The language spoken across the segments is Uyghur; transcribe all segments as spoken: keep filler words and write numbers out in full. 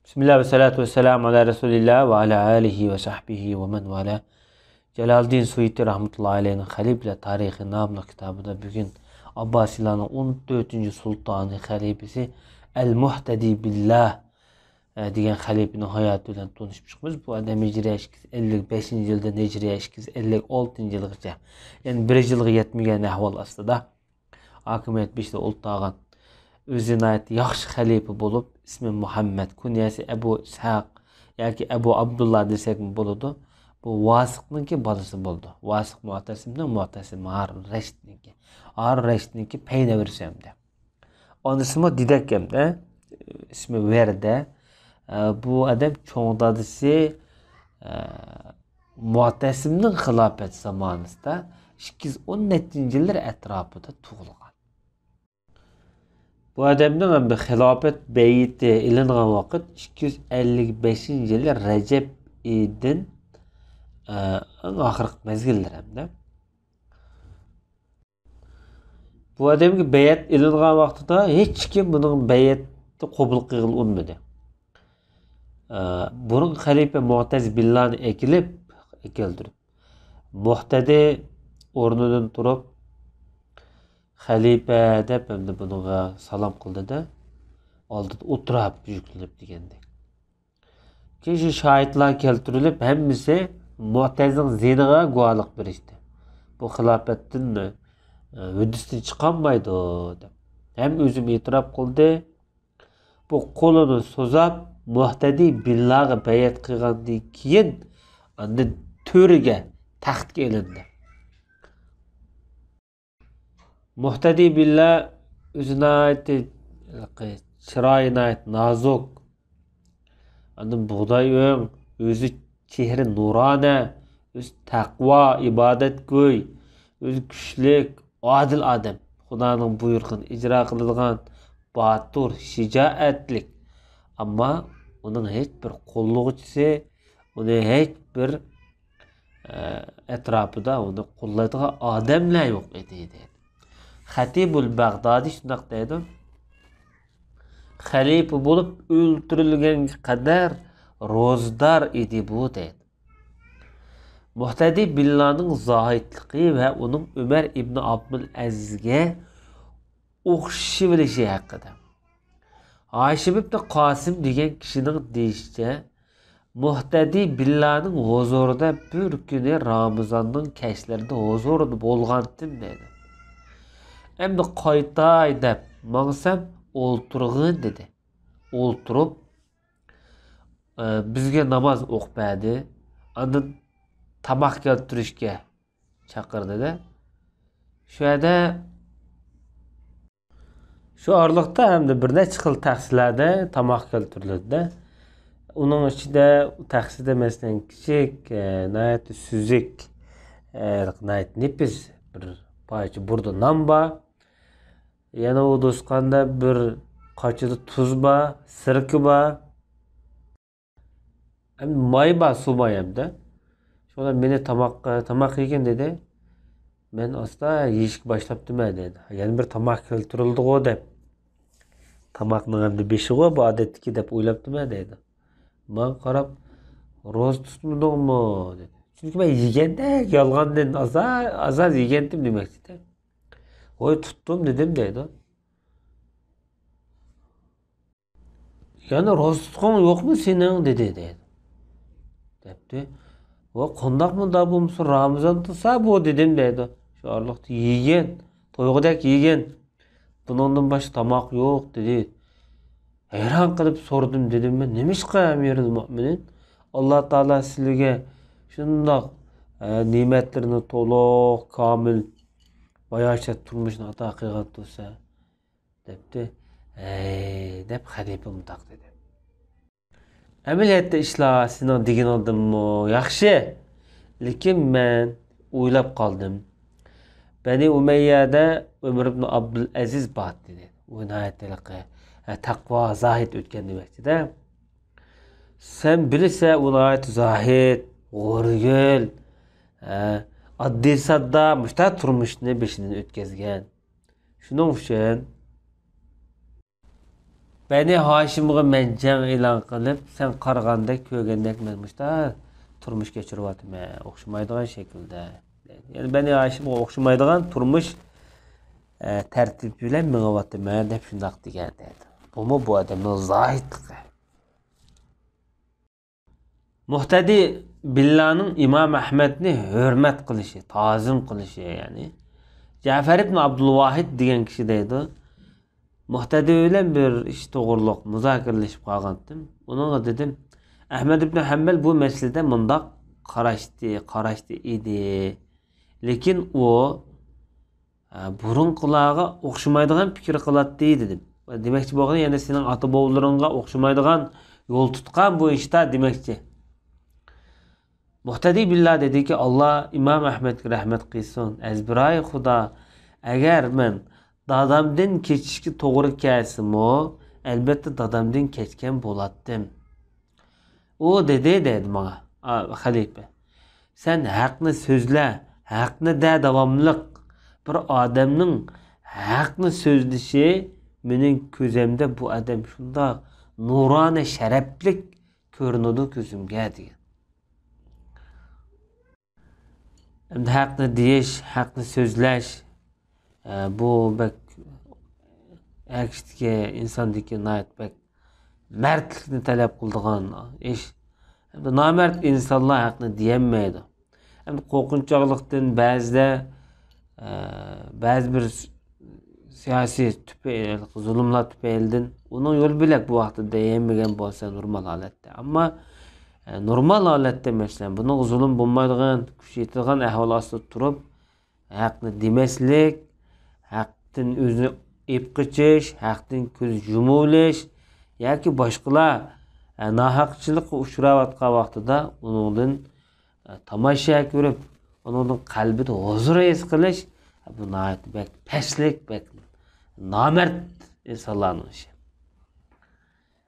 بىسمىللا ۋەسسالاتۇ ۋەسسالامۇ ئالا رەسۇلىللا ۋە ئالا ئالىھى ۋە سەھبىھى ۋە مەن ۋالا. جالالىدىن سۇيۇتى رەھمەتۇللاھى ئەلەيھىنىڭ خەلىپىلەر تارىخى ناملىق كىتابىدا بۈگۈن ئابباسىيلارنىڭ ئون تۆتىنچى سۇلتانى خەلىپىسى ئەل مۇھتەدى بىللا، ئە، دېگەن خەلىپىنىڭ ھاياتى بىلەن تونۇشۇپ چىقىمىز. بۇ ئادەم ھىجرىيە ئىككى يۈز ئەللىك بەشىنچى يىلدىن ھىجرىيە ئىككى يۈز ئەللىك ئالتىنچى يىلغىچە، يەنى بىر يىلغا يەتمىگەن ئەھۋال ئاستىدا ھاكىمىيەت بېشىدا ئولتۇرغان، ئۆزى ناھايىتى ياخشى خەلىپە بولۇپ، ئىسمى مۇھەممەد، كۇنيەسى ئەبۇ ئىسھاق ياكى ئەبۇ ئابدۇللا دېسەكمۇ بولىدۇ. بۇ ۋاسىقنىڭكى بالىسى بولىدۇ. ۋاسىق مۇئتەسىمنىڭ، مۇئتەسىم ھارۇن رەشىدنىڭكى، ھارۇن رەشىدنىڭكى پەينەۋىرىسى ھەمدە. ئانىسىمۇ دېدەك ھەمدە، ئىسمى ۋەردە. ئە، بۇ ئادەم چوڭ دادىسى، ئە، مۇئتەسىمنىڭ خىلاپەت زامانىسىدا ئىككى يۈز ئون نەچچىنچى يىللار ئەتراپىدا تۇغۇلغان. بۇ ئادەمنىڭ ھەم خىلاپەت بەيئىتى ئېلىنغان ۋاقىت ئىككى يۈز ئەللىك بەشىنچى يىلى رەجەب ئېيىدىن، ئە، ئەڭ ئاخىرقى مەزگىللەر ھەمدە. بۇ ئادەمگە بەيئەت ئېلىنغان ۋاقتىدا ھېچكىم بۇنىڭ بەيئەتنى قوبۇل قىلغىلى ئۇنىمىدى. ئە، بۇرۇن خەلىپە مۇئتەز بىللانى ئەكېلىپ، ئەكەلدۈرۈپ، مۇھتەدى ئورنىدىن تۇرۇپ، خەلىپە دەپ، ئەمدى بۇنىڭغا سالام قىلدى-دە، ئالدىدا ئولتۇراپ يۈكلىنىپ دېگەندەك. كېيىن شۇ شاھىتلار كەلتۈرۈلۈپ، ھەممىسى مۇئتەزنىڭ زىنىغا گۇۋاھلىق بېرىشتى. بۇ خىلاپەتتىن، ئە، ھۆددىسىدىن چىقالمايدۇ، دەپ. ھەم ئۆزىمۇ ئېتىراپ قىلدى. بۇ قولىنى سوزاپ، مۇھتەدى بىللاغا بەيئەت قىلغاندىن كېيىن، ئاندىن تۆرىگە، تەختكە ئېلىندى. مۇھتەدى بىللا ئۆزى ناھايىتى، چىرايى ناھايىتى نازۇك. ئاندىن بۇغداي ئۆڭ، ئۆزى چېھرى نۇرانە، ئۆزى تەقۋا، ئىبادەتگۈي، ئۆزى كۈچلۈك، ئادىل ئادەم. خۇدانىڭ بۇيرۇقىنى ئىجرا قىلىدىغان، باتۇر، شىجائەتلىك. ئەمما ئۇنىڭ ھېچ بىر قوللىغۇچىسى، ئۇنى ھېچ بىر، ئە، ئەتراپىدا ئۇنى قوللايدىغان ئادەملەر يوق ئىدى، دەيدۇ. خەتىبۇل بەغدادى شۇنداق دەيدۇ، خەلىپە بولۇپ ئۆلتۈرۈلگەنگە قەدەر روزىدار ئىدى بۇ، دەيدۇ. مۇھتەدى بىللانىڭ زاھىدلىقى ۋە ئۇنىڭ ئۆمەر ئىبنى ئابدۇلئەزىزگە ئوخشىۋېلىشى ھەققىدە. ھاشىم ئىبنى قاسىم دېگەن كىشىنىڭ دېيىشىچە، مۇھتەدى بىللانىڭ ھۇزۇرىدا بىر كۈنى رامىزاننىڭ كەچلىرىدە ھۇزۇرىدا بولغانتىم، دەيدۇ. ئەمدى قايتاي دەپ ماڭسام، ئولتۇرغىن، دېدى. ئولتۇرۇپ، ئە، بىزگە ناماز ئوقۇپ بەردى. ئاندىن تاماق كەلتۈرۈشكە چاقىردى-دە. شۇ يەردە، شۇ ئارىلىقتا ھەمدە بىر نەچچە خىل تەخسىلەردە تاماق كەلتۈرۈلىدۇ-دە. ئۇنىڭ ئىچىدە، تەخسىدە، مەسىلەن، كىچىك، ئە، ناھايىتى سۈزۈك، ئە، ناھايىتى نېپىز بىر پارچە بۇردا نان بار. يەنە ئۇ توشقاندا بىر قاچىدا تۇز بار، سىركە بار. ئەمدى ماي بار، سۇ بار ئەمدى. شۇڭا مېنى تاماققا، تاماق يېگىن دېدى. مەن ئاستا يېيىشكە باشلاپتىمەن دېدى. يەنە بىر تاماق كەلتۈرۈلدىغۇ دەپ. تاماقنىڭ ئەمدى بېشىغۇ بۇ ئادەتتىكى دەپ ئويلاپتىمەن دەيدۇ. ماڭا قاراپ، روزا تۇتمىدىڭمۇ دېدى. چۈنكى مەن يېگەندەك يالغاندىن ئازا-، ئاز-ئاز يېگەنتىم دېمەكچىدە. ۋاي تۇتتۇم دېدىم دەيدۇ. يەنە روزا تۇتقۇڭ يوقمۇ سېنىڭ دېدى دەيدۇ. دەپتۇ. ۋا قانداق مۇنداق بولمىسۇن، رامىزان تۇتسا بۇ دېدىم دەيدۇ. شۇ ئارىلىقتا يېگىن، تويغۇدەك يېگىن. بۇنىڭدىن باشقا تاماق يوق دېدى. ھەيران قېلىپ سورىدىم دېدىم مەن، نېمىشقا ئەمىرۇل مۆمىنىن؟ ئاللا تائالا سىلىگە شۇنداق، ئە، نېمەتلىرىنى تولۇق، كامىل، باياشات تۇرمۇشنى ئاتا قىلغان تۇرسا، دەپتۇ. ھەي، دەپ خەلىپە مۇنداق دېدى. ئەمەلىيەتتە ئىشلار سېنىڭ دېگىنىڭدىنمۇ ياخشى. لېكىن مەن ئويلاپ قالدىم. بەنى ئۇمەييەدە ئۆمەر ئىبن ئابدۇلئەزىز بار دېدى. ئۇ ناھايىتى ھېلىقى، ھە، تەقۋا، زاھىد ئۆتكەن دېمەكچىدە. سەن بىلىسەن، ئۇ ناھايىتى زاھىد، غورىگىل، ھە، ئاددىي ساددا مۇشۇنداق تۇرمۇشنى بېشىدىن ئۆتكۈزگەن. شۇنىڭ ئۈچۈن، بەنى ھاشىمغا مەن جەڭ ئېلان قىلىپ، سەن قارىغاندەك، كۆرگەندەك مەن مۇشتا تۇرمۇش كەچۈرۈۋاتىمەن، ئوخشىمايدىغان شەكىلدە. يەنى بەنى ھاشىمغا ئوخشىمايدىغان تۇرمۇش، ئە، تەرتىپى بىلەن مېڭىۋاتىمەن دەپ شۇنداق دېگەن دەيدۇ. بۇمۇ بۇ ئادەمنىڭ زاھىدلىقى. مۇھتەدى بىللانىڭ ئىمام ئەھمەدنى ھۆرمەت قىلىشى، تازىم قىلىشى، يەنى جەفەر ئىبن ئابدۇلۋاھىد دېگەن كىشى دەيدۇ. مۇھتەدى بىلەن بىر ئىش توغرۇلۇق مۇزاكىرىلىشىپ قالغانتىم. ئۇنىڭغا دېدىم، ئەھمەد ئىبن ھەمبەل بۇ مەسىلىدە مۇنداق قاراشتى، قاراشتا ئىدى. لېكىن ئۇ، ئە، بۇرۇنقىلارغا ئوخشىمايدىغان پىكىر قىلاتتى، دېدىم. دېمەكچى بولغىنى يەنە سېنىڭ ئاتا-بوۋىلىرىڭغا ئوخشىمايدىغان يول تۇتقان بۇ ئىشتا دېمەكچى. مۇھتەدى بىللا دېدىكى، ئاللا ئىمام ئەھمەدكە رەھمەت قىلسۇن. ئەزبىرايى خۇدا، ئەگەر مەن دادامدىن كېچىشكە توغرا كەلسىمۇ، ئەلبەتتە دادامدىن كەچكەن بولاتتىم. ئۇ دېدى، دەيدۇ ماڭا، ئا، خەلىپە، سەن ھەقنى سۆزلە، ھەقنى دە داۋاملىق. بىر ئادەمنىڭ ھەقنى سۆزلىشى مېنىڭ كۆزۈمدە بۇ ئادەم شۇنداق نۇرانە شەرەپلىك كۆرۈنىدۇ كۆزۈمگە، دېگەن. ئەمدى ھەقنى دېيىش، ھەقنى سۆزلەش، ئە، بۇ بەك ئەر كىشىدىكى، ئىنساندىكى ناھايىتى بەك مەردلىكنى تەلەپ قىلىدىغان ئىش. ئەمدى نامەرد ئىنسانلار ھەقنى دېيەلمەيدۇ. ئەمدى قورقۇنچاقلىقتىن بەزىدە، ئە، بەزى بىر سىياسىي تۈپەي-، زۇلۇملار تۈپەيلىدىن ئۇنىڭ يولى بۆلەك بۇ ۋاقىتتا دېيەلمىگەن بولسا نورمال ھالەتتە. ئەمما، ئە، نورمال ھالەتتە، مەسىلەن، بۇنىڭغا زۇلۇم بولمايدىغان، كۈچىيىدىغان ئەھۋال ئاستىدا تۇرۇپ، ھەقنى دېمەسلىك، ھەقتىن ئۆزىنى ئېلىپ قېچىش، ھەقتىن كۆز يۇمۇۋېلىش ياكى باشقىلار، ئە، ناھەقچىلىققا ئۇچراۋاتقان ۋاقتىدا ئۇنىڭدىن، ئە، تاماشا كۆرۈپ، ئۇنىڭدىن قەلبىدە ھۇزۇر ھېس قىلىش، بۇ ناھايىتى بەك پەسلىك، بەك نامەرد ئىنسانلارنىڭ ئىشى.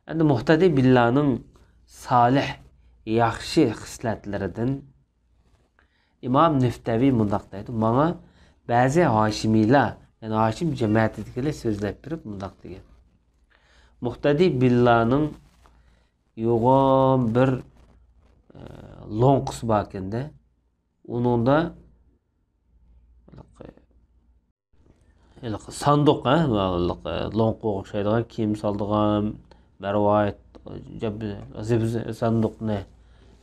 ئەمدى مۇھتەدى بىللانىڭ سالىھ، ياخشى خىسلەتلىرىدىن ئىمام نۇفتەۋى مۇنداق دەيدۇ، ماڭا بەزى ھاشىمىيلار، يەنى ھاشىم جەمەتىدىكىلەر سۆزلەپ بېرىپ مۇنداق دېگەن. مۇھتەدى بىللانىڭ يوغان بىر، ئە، لوڭقىسى باركەندە، ئۇنىڭدا ھېلىقى ساندۇق، ھە، ھېلىقى لوڭقىغا ئوخشايدىغان، كىيىم سالىدىغان، مەرۋايىت، جاب-، زىبۇ-، ساندۇقنى،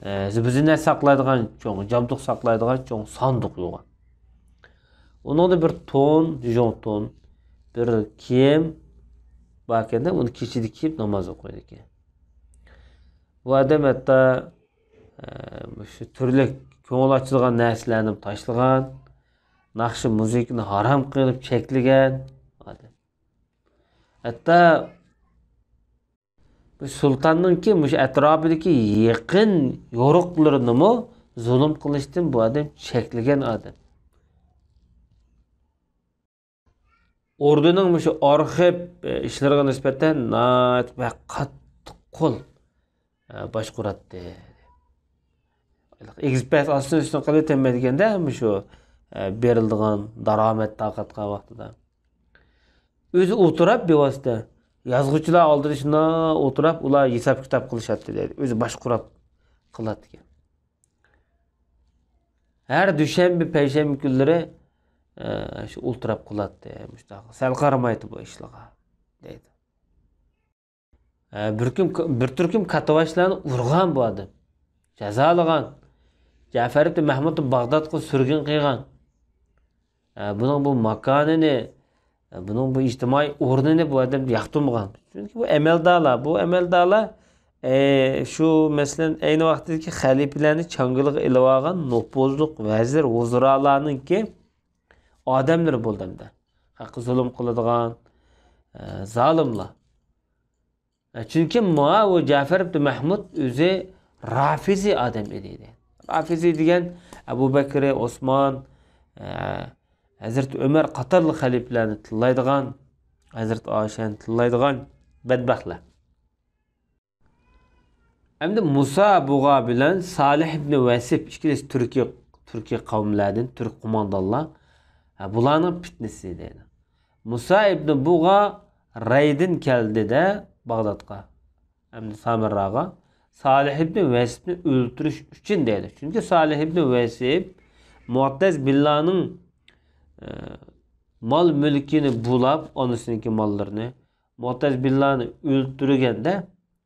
ئە، زىبۇ-زىننەت ساقلايدىغان چوڭ، جابدۇق ساقلايدىغان چوڭ ساندۇق يوغان. ئۇنىڭدا بىر تون، جۇڭ تون، بىر كىيىم باركەندە، ئۇنى كېچىدە كىيىپ ناماز ئوقۇيدىكەن. بۇ ئادەم ھەتتا، ئە، مۇشۇ تۈرلۈك كۆڭۈل ئاچىدىغان نەرسىلەرنى تاشلىغان، ناخشا مۇزىكىنى ھارام قىلىپ چەكلىگەن ئادەم. ھەتتا بۇ سۇلتاننىڭكى مۇشۇ ئەتراپىدىكى يېقىن يورۇقلىرىنىمۇ زۇلۇم قىلىشتىن بۇ ئادەم چەكلىگەن ئادەم. ئوردىنىڭ مۇشۇ ئارخىپ، ئى، ئىشلىرىغا نىسبەتەن ناھايىتى بەك قاتتىق قول، ئە، باشقۇراتتى. ئېگىز پەس ئاستىن ئۈستۈن قىلىۋېتەلمەيدىكەندە، مۇشۇ، ئە، بېرىلىدىغان دارامەت تارقاتقان ۋاقتىدا. ئۆزى ئولتۇراپ بىۋاسىتە، يازغۇچىلار ئالدىدا شۇنداق ئولتۇراپ، ئۇلار ھېساب-كىتاب قىلىشاتتى دەيدۇ. ئۆزى باشقۇرۇپ قىلاتتىكەن. ھەر دۈشەنبە، پەيشەنبە كۈنلىرى، ئە، شۇ ئولتۇراپ قىلاتتى، مۇشۇنداق سەل قارىمايتتى بۇ ئىشلارغا، دەيدۇ. ئە، بىر كۈن، بىر تۈركۈم كاتتىباشلارنى ئۇرغان بۇ ئادەم. جازالىغان. جەفەر ئىبن مەھمۇدنى باغدادقا سۈرگۈن قىلغان. ئە، بۇنىڭ بۇ ماكانىنى، ئە، بۇنىڭ بۇ ئىجتىمائىي ئورنىنى بۇ ئادەم ياقتۇرمىغان. چۈنكى بۇ ئەمەلدارلار، بۇ ئەمەلدارلار، ئە، شۇ، مەسىلەن، ئەينى ۋاقىتتىكى خەلىپىلەرنى چاڭگىلىغا ئېلىۋالغان نوپۇزلۇق ۋەزىر، ۋۇزرالارنىڭكى ئادەملىرى بولدى ئەمدى. خەققە زۇلۇم قىلىدىغان، ئە، زالىملار. ئە، چۈنكى ماۋۇ جەفەر ئىبن مەھمۇد ئۆزى رافىزىي ئادەم ئىدى. رافىزىي دېگەن ئەبۇ بەكرى، ئوسمان، ئە، ھەزرىتى ئۆمەر قاتارلىق خەلىپىلەرنى تىللايدىغان، ھەزرىتى ئائىشەنى تىللايدىغان بەتبەختلەر. ئەمدى مۇسا بۇغا بىلەن سالىھ ئىبنى ۋەسىف ئىككىلىسى تۈركىي، تۈركىي قەۋملەردىن، تۈرك قوماندانلار. ھە، بۇلارنىڭ پىتنىسى دەيدۇ. مۇسا ئىبنى بۇغا رەيدىن كەلدى-دە، باغدادقا، ھەمدە سامىرراغا سالىھ ئىبنى ۋەسىپنى ئۆلتۈرۈش ئۈچۈن دەيدۇ. چۈنكى سالىھ ئىبنى ۋەسىپ مۇئتەز بىللانىڭ، ئە، مال-مۈلكىنى بۇلاپ، ئانىسىنىڭكى ماللىرىنى، مۇئتەز بىللانى ئۆلتۈرگەندە،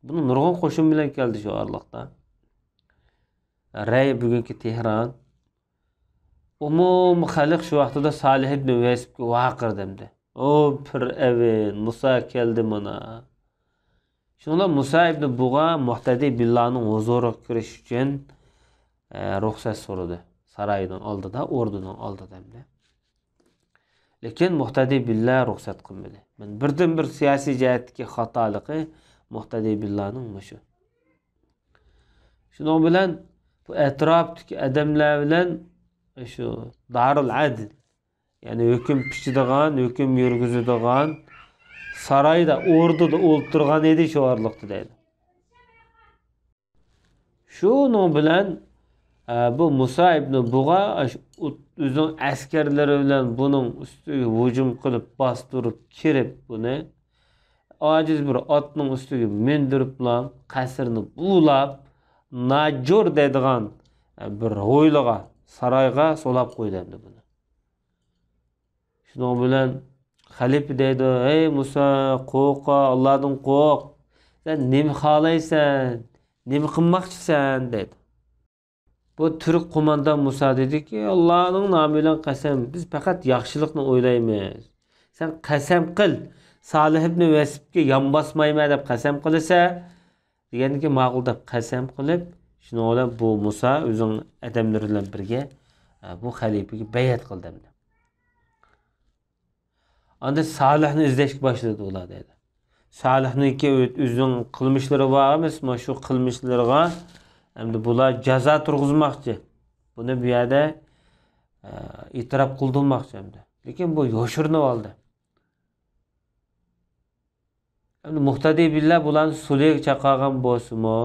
بۇنىڭ نۇرغۇن قوشۇن بىلەن كەلدى شۇ ئارىلىقتا. رەي بۈگۈنكى تېھران. ئومۇمىي خەلق شۇ ۋاقتىدا سالىھ ئىبنى ۋەسىپكە ۋارقىرىدى ئەمدى. ئو پىرئەۋن، مۇسا كەلدى مانا. شۇنىڭ بىلەن مۇسا ئىبنى بۇغا مۇھتەدى بىللانىڭ ھۇزۇرىغا كىرىش ئۈچۈن، ئە، رۇخسەت سورىدى. ساراينىڭ ئالدىدا، ئوردىنىڭ ئالدىدا ئەمدى. لېكىن مۇھتەدى بىللا رۇخسەت قىلمىدى. مەن بىردىنبىر سىياسىي جەھەتتىكى خاتالىقى مۇھتەدى بىللانىڭ مۇشۇ. شۇنىڭ بىلەن بۇ ئەتراپتىكى ئادەملەر بىلەن شۇ دارۇل ئەدل، يەنى ھۆكۈم پىچىدىغان، ھۆكۈم يۈرگۈزىدىغان، سارايدا، ئوردىدا ئولتۇرغان ئىدى شۇ ئارىلىقتا دەيدۇ. شۇنىڭ بىلەن، ئە، بۇ مۇسا ئىبنى بۇغا ئاشۇ ئۆ-، ئۆزىنىڭ ئەسكەرلىرى بىلەن بۇنىڭ ئۈستىگە ھۇجۇم قىلىپ، باستۇرۇپ كىرىپ، بۇنى ئاجىز بىر ئاتنىڭ ئۈستىگە مىندۈرۈپلا، قەسىرنى بۇلاپ، ناجور دەيدىغان، ئە، بىر ھويلىغا، سارايغا سولاپ قويدى ئەمدى بۇنى. شۇنىڭ بىلەن خەلىپە دەيدۇ، «ھەي مۇسا، قورق، ئاللادىن قورق. سەن نېمە خالايسەن؟ نېمە قىلماقچىسەن؟» دەيدۇ. بۇ تۈرك قوماندان مۇسا دېدىكى، «ئاللانىڭ نامى بىلەن قەسەم، بىز پەقەت ياخشىلىقنى ئويلايمىز. سەن قەسەم قىل، سالىھ ئىبنى ۋەسىپكە يان باسمايمەن دەپ قەسەم قىلىسەن.» دېگەندىن كېيىن ماقۇل دەپ قەسەم قىلىپ، شۇنىڭ بىلەن بۇ مۇسا ئۆزىنىڭ ئادەملىرى بىلەن بىرگە، ئە، بۇ خەلىپىگە بەيئەت قىلدى ئەمدى. ئاندىن سالىھنى ئىزدەشكە باشلىدى ئۇلار دەيدۇ. سالىھنىڭكى ئۆ-، ئۆزىنىڭ قىلمىشلىرى بار ئەمەسمۇ، شۇ قىلمىشلىرىغا ئەمدى بۇلار جازا تۇرغۇزماقچى. بۇنى بۇ يەردە، ئە، ئېتىراپ قىلدۇرماقچى ئەمدى. لېكىن بۇ يوشۇرۇنۇۋالدى. ئەمدى مۇھتەدى بىللا بۇلارنى سۇلىگە چاقىرغان بولسىمۇ،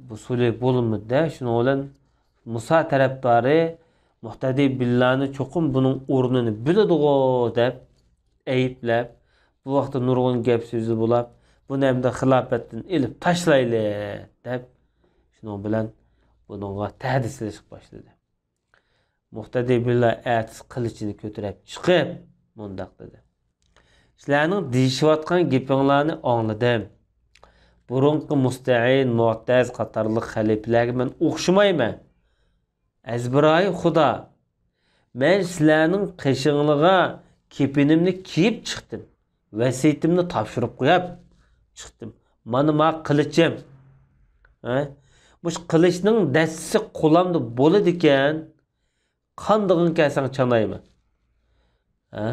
بۇ سۇلىگ بولمىدى-دە، شۇنىڭ بىلەن مۇسا تەرەپدارى مۇھتەدى بىللانى چوقۇم بۇنىڭ ئورنىنى بىلىدىغۇ دەپ ئەيىبلەپ، بۇ ۋاقىتتا نۇرغۇن گەپ سۆزى بولاپ، بۇنى ئەمدى خىلاپەتتىن ئېلىپ تاشلايلى دەپ، شۇنىڭ بىلەن بۇنىڭغا تەھدىت سېلىشقا باشلىدى. مۇھتەدى بىللا ئەتىسى قىلىچىنى كۆتۈرۈپ چىقىپ مۇنداق دېدى، سىلەرنىڭ دېيىشىۋاتقان گېپىڭلارنى ئاڭلىدىم. بۇرۇنقى مۇستەئىن، مۇئتەز قاتارلىق خەلىپىلەرگە مەن ئوخشىمايمەن. ئەزبىرايى خۇدا، مەن سىلەرنىڭ قېشىڭلىغا كېپىنىمنى كىيىپ چىقتىم. ۋەسىيىتىمنى تاپشۇرۇپ قويۇپ چىقتىم. مانا ما قىلىچىم. ھە؟ مۇشۇ قىلىچنىڭ دەستىسى قولامدا بولىدىكەن، قاندىغىن كەلسەڭ چانايمەن. ھە؟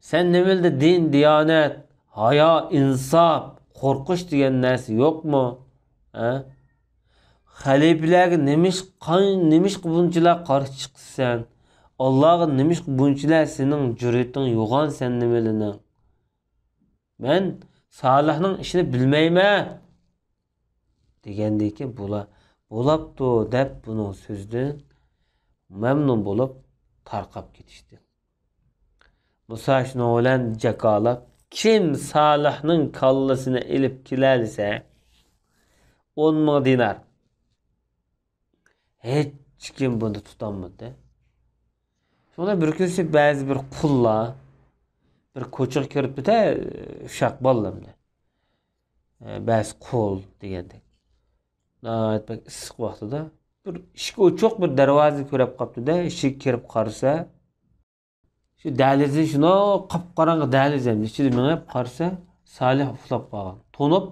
سەن نېمىلدە دىن، دىيانەت، ھايا، ئىنساپ، قورقۇش دېگەن نەرسە يوقمۇ؟ ھە؟ خەلىپىلەرگە نېمىش-، قان-، نېمىشقا بۇنچىلا قارشى چىقىسەن؟ ئاللاغا نېمىشقا بۇنچىلا سېنىڭ جۈرئىتىڭ يوغان سەن نېمىلىنىڭ؟ مەن سالىھنىڭ ئىشىنى بىلمەيمەن دېگەندىن كېيىن بۇلار، بولاپتۇ دەپ بۇنىڭ سۆزىدىن مەمنۇن بولۇپ تارقاپ كېتىشتى. مۇسا شۇنىڭ بىلەن جاكارلاپ، كىم سالىھنىڭ كاللىسىنى ئېلىپ كېلەلىسە، ئون مىڭ دىنار. ھېچكىم بۇنى تۇتالمىدى. شۇڭا بىر كۈنسى بەزى بىر قۇللار بىر كوچىغا كىرىپتۇ-دە، ئۇششاق بالىلىرىمنى. بەزى قۇل دېگەندەك. ناھايىتى بەك ئىسسىق ۋاقتىدا بىر ئىشىك ئوچۇق بىر دەرۋازىنى كۆرۈپ قاپتۇ-دە، ئىچىگە كىرىپ قارىسا، شۇ دەھلىزى شۇنداق قاپقاراڭغۇ دەھلىز ئەمدى. ئىچىدە مېڭىپ قارىسا، سالىھ ئۇخلاپ قالغان. تونۇپ،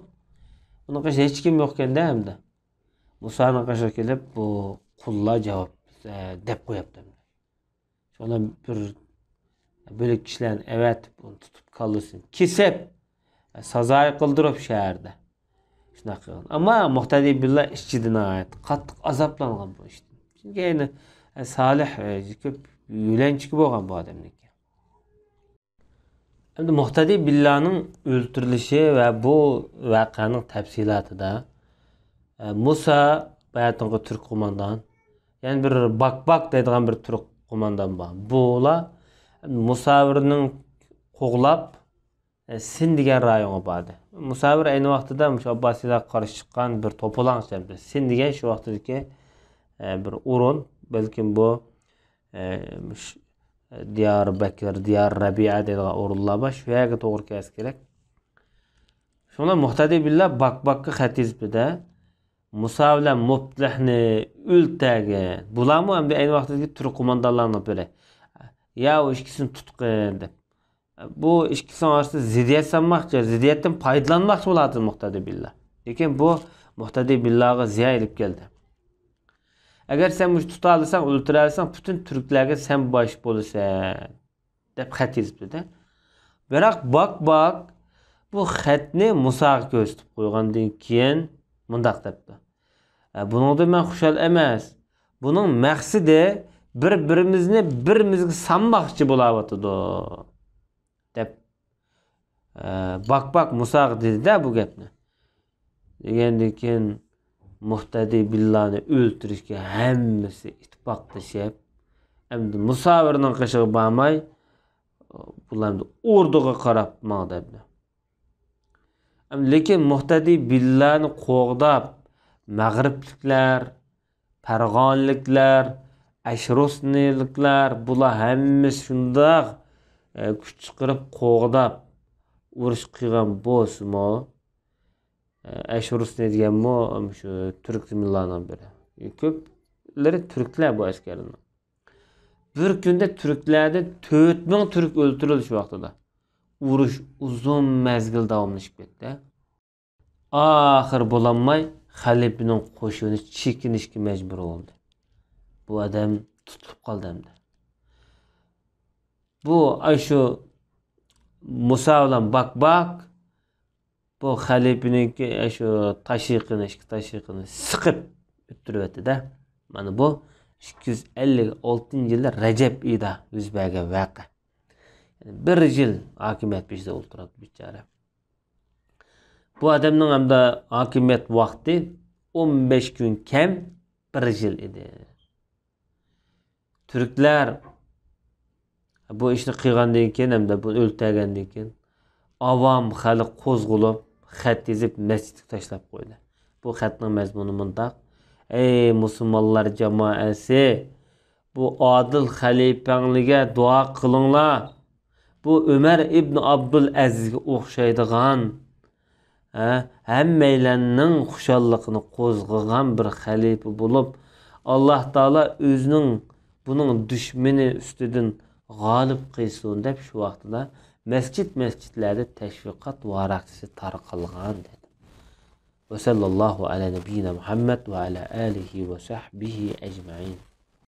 ئۇنىڭ قېشىدا ھېچكىم يوقكەن-دە ئەمدى. مۇسانىڭ قېشىغا كېلىپ، بۇ قۇللار جاۋاب، ئە، دەپ قويۇپتۇ. شۇڭا بىر بۆلەك كىشىلەرنى ئەۋەتىپ، ئۇنى تۇتۇپ، كاللىسىنى كېسىپ، سازايى قىلدۇرۇپ شەھەردە. شۇنداق قىلغان. ئەمما مۇھتەدى بىللا ئىچىدە ناھايىتى قاتتىق ئازابلانغان بۇ ئىشتىن. چۈنكى ئەينى، ئە، سالىھ، ئە، كۆپ يۆلەنچۈكى بولغان بۇ ئادەمنىڭكى. ئەمدى مۇھتەدى بىللانىڭ ئۆلتۈرۈلۈشى ۋە بۇ ۋەقەنىڭ تەپسىلاتىدا، ئە، مۇسا، باياتىنقى تۈرك قوماندان، يەنە بىر باك باك دەيدىغان بىر تۈرك قوماندان بار. بۇلار مۇساۋىرنىڭ قوغلاپ، ئە، سىن دېگەن رايونغا باردى. مۇساۋىر ئەينى ۋاقتىدا مۇشۇ ئابباسىيلارغا قارشى چىققان بىر توپىلاڭ ئىكەن. سىن دېگەن شۇ ۋاقتىدىكى، ئە، بىر ئورۇن، بەلكىم بۇ، ئە، مۇش-، دىيار بەكر، دىيار رەبىئە دەيدىغان ئورۇنلار بار. شۇ يەرگە توغرا كەلسە كېرەك. شۇڭا مۇھتەدى بىللا باكباكقا خەت يېزىپتۇ-دە، مۇسا بىلەن مۇپلىھنى ئۆلتۈرگىن. بۇلارمۇ ئەمدى ئەينى ۋاقىتتىكى تۈرك قوماندانلارنىڭ بىرى. يا ئۇ ئىككىسىنى تۇتقىن دەپ. بۇ ئىككىسىنىڭ ئارىسىدا زىددىيەت سالماقچى، زىددىيەتتىن پايدىلانماقچى بولاتتى مۇھتەدى بىللا. لېكىن بۇ مۇھتەدى بىللاغا زىيان ئېلىپ كەلدى. ئەگەر سەن مۇشۇ تۇتالىساڭ، ئۆلتۈرەلىسەڭ، پۈتۈن تۈركلەرگە سەن باش بولىسەن، دەپ خەت يېزىپتۇ-دە. بىراق باكباك بۇ خەتنى مۇساغا كۆرسىتىپ قويغاندىن كېيىن مۇنداق دەپتۇ: «ئە، بۇنىڭدىن مەن خۇشال ئەمەس. بۇنىڭ مەقسىتى بىر-بىرىمىزنى بىرىمىزگە سانماقچى بولاۋاتىدۇ.» دەپ، ئە، باكباك مۇساغا دېدى-دە بۇ گەپنى. دېگەندىن كېيىن مۇھتەدى بىللانى ئۆلتۈرۈشكە ھەممىسى ئىتتىپاقلىشىپ، ئەمدى مۇساۋىرنىڭ قېشىغا بارماي، بۇلار ئەمدى ئوردىغا قاراپ ماڭدى ئەمدى. ئەمدى لېكىن مۇھتەدى بىللانى قوغداپ، مەغرىبلىكلەر، پەرغانىلىكلەر، ئەشرۇسنىلىكلەر، بۇلار ھەممىسى شۇنداق، ئە، كۈچ چىقىرىپ قوغداپ ئۇرۇش قىلغان بولسىمۇ، ئە، ئەشرۇسنى دېگەنمۇ شۇ تۈرك زېمىنلارنىڭ بىرى. كۆپلىرى تۈركلەر بۇ ئەسكەرلەرنىڭ. بىر كۈندە تۈركلەردىن تۆت مىڭ تۈرك ئۆلتۈرۈلدى شۇ ۋاقتىدا. ئۇرۇش ئۇزۇن مەزگىل داۋاملىشىپ كەتتى. ئاخىر بولالماي، خەلىپىنىڭ قوشۇنى چېكىنىشكە مەجبۇر بولدى. بۇ ئادەم تۇتۇلۇپ قالدى ئەمدى. بۇ، ئاشۇ مۇسا بىلەن باكباك، بۇ خەلىپىنىڭكى، ئاشۇ تاشيىقىنى، ئىككى تاشيىقىنى سىقىپ ئۆتتۈرۈۋەتتى-دە. مانا بۇ ئىككى يۈز ئەللىك ئالتىنچى يىلى رەجەب ئېيىدا يۈز بەرگەن ۋەقە. يەنى بىر يىل ھاكىمىيەت بېشىدا ئولتۇراتتى بىچارە. بۇ ئادەمنىڭ ھەمدە ھاكىمىيەت ۋاقتى ئون بەش كۈن كەم، بىر يىل ئىدى. تۈركلەر بۇ ئىشنى قىلغاندىن كېيىن، ھەمدە بۇنى ئۆلتۈرگەندىن كېيىن، ئاۋام خەلق قوزغىلىپ، خەت يېزىپ، مەسچىتكە تاشلاپ قويدى. بۇ خەتنىڭ مەزمۇنى مۇنداق: «ئەي مۇسۇلمانلار جامائەسى، بۇ ئادىل خەلىپەڭلىگە دۇئا قىلىڭلار. بۇ ئۆمەر ئىبن ئابدۇل ئەزىزگە ئوخشايدىغان، ھە، ھەممەيلەننىڭ خۇشاللىقىنى قوزغىغان بىر خەلىپە بولۇپ، ئاللاھ تائالا ئۆزىنىڭ بۇنىڭ دۈشمىنى ئۈستىدىن غالىب قىلسۇن» دەپ، شۇ ۋاقتىدا مەسچىت-مەسچىتلەردە تەشۋىقات ۋاراقچىسى تارقالغان دېدى. وصلى الله على نبينا محمد وعلى آله وصحبه أجمعين.